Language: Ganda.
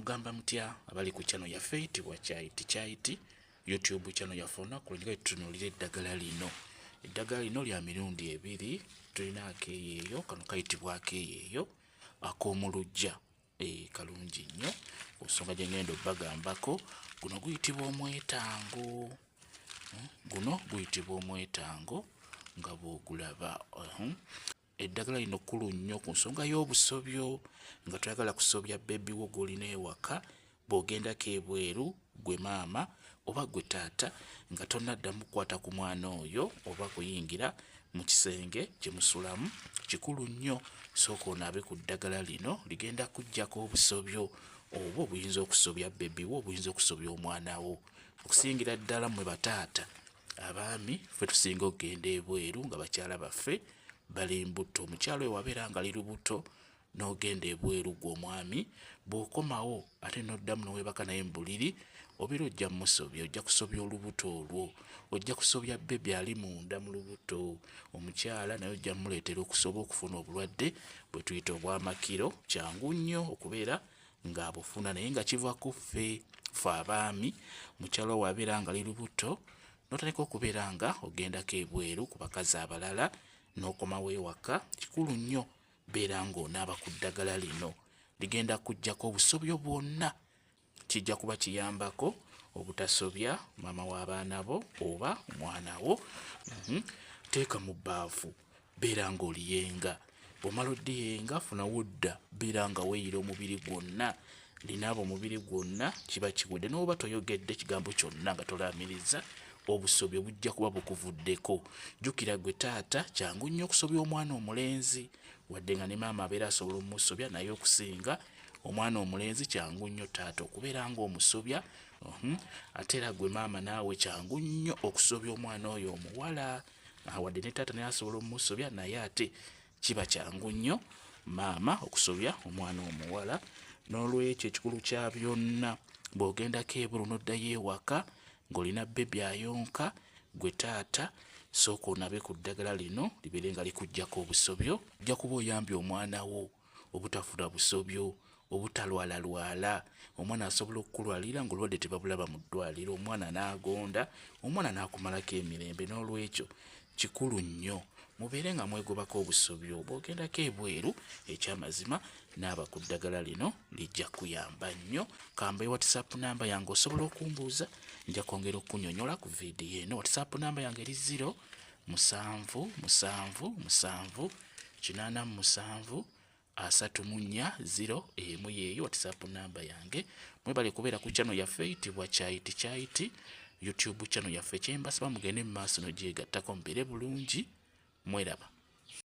Mugamba mutya abali ku channel yaffe eyitibwa Kyayiti Kyayiti YouTube channel yaffe. Olunaku lw'enjagala tutunuulire eddagala lino. Eddagala lino lya mirundi ebiri. Tulina akeeyeeyo, kano kayitibwa akeeyeeyo ak'omu luggya. Eeh, kalungi nnyo ku nsonga gye ŋŋenda obbagambako. Guno guyitibwa omwetango, guno guyitibwa omwetango nga bw'ogulaba. Eddagala lino kkulu nnyo ku nsonga y'obusobyo, nga toyagala kusobya bbebi wo gw'olina ewaka. Bw'ogendako ebweru ggwe maama oba ggwe taata, nga tonnaddamu kukwata ku mwana oyo oba kuyingira mu kisenge kye musulamu, kikulu nnyo sooka onaabe ku ddagala lino. Ligenda kuggyako obusobyo obwo obuyinza okusobya bbebi wo, obuyinza okusobya omwana wo. Okusingira ddala mmwe bataata, abaami, ffe tusinga okugenda ebweru nga bakyala baffe bali mbuto. Omukyala oyo wabeera nga ali lubuto n'ogenda ebweru gwe omwami, bw'okomawo ate n'oddamu n'oweebaka naye mu buliri, obeera ojja musobya, ojja kusobya olubuto olwo, ojja kusobya bbebi ali munda mu lubuto. Omukyala naye ojja mmuleetera okusoba okufuna obulwadde bwe tuyita obw'amakiro. Kyangu nnyo okubeera ng'abufuna, naye nga kiva ku ffe, ffe abaami. Mukyala wo abeera nga ali lubuto n'otandika okubeera nga ogendako ebweru ku bakazi abalala n'okomawo ewaka, kikulu nnyo beera ng'onaaba ku ddagala lino. Ligenda kuggyako obusobyo bwonna. Kijja kuba kiyambako obutasobya maama w'abaana bo oba omwana wo. Teeka mu bbaafu, beera ng'oliyenga. Bw'omala oddiyenga, funa wodda, beera nga weeyira omubiri gwonna. Linaaba omubiri gwonna, kiba kiwedde. N'oba toyogedde kigambo kyonna nga tolaamirizza, obusobyo bujja kuba bukuvuddeko. Jjukira ggwe taata, kyangu nnyo okusobya omwana omulenzi, wadde nga ne maama abeera asobola omusobya, naye okusinga omwana omulenzi kyangu nnyo taata okubeera ng'omusobya. Ate era ggwe maama naawe kyangu nnyo okusobya omwana oyo omuwala, wadde ne taata naye asobola omusobya, naye ate kiba kyangu nnyo maama okusobya omwana omuwala. N'olwekyo ekikulu kya byonna, bw'ogendako ebweru n'oddayo ewaka ng'olina bbebi ayonka, ggwe taata sooka onabe ku ddagala lino libeere nga likuggyako obusobyo. Ojja kuba oyambye omwana wo obutafuna busobyo, obutalwalalwala. Omwana asobola okukulwalira ng'obulwadde tebabulaba mu ddwaliro, omwana n'agonda, omwana n'akumalako emirembe. N'olwekyo kikulu nnyo mubeere nga mwegobako obusobyo. Bw'ogendako ebweru, ekyamazima naaba ku ddagala lino, lijja kuyamba nnyo. Kambaye WhatsApp namba yange, osobola okumbuuza, nja kwongera okukunyonyola ku vidiyo eno. WhatsApp namba yange eri 0 7 7 7 87 34 0 1, yeeyo WhatsApp namba yange. Mwebale kubeera ku channel yaffe eyitibwa Kyayiti Kyayiti YouTube channel yaffe. Kyembasaba mugende mu maaso nogyegattako, mubeere bulungi, mweraba.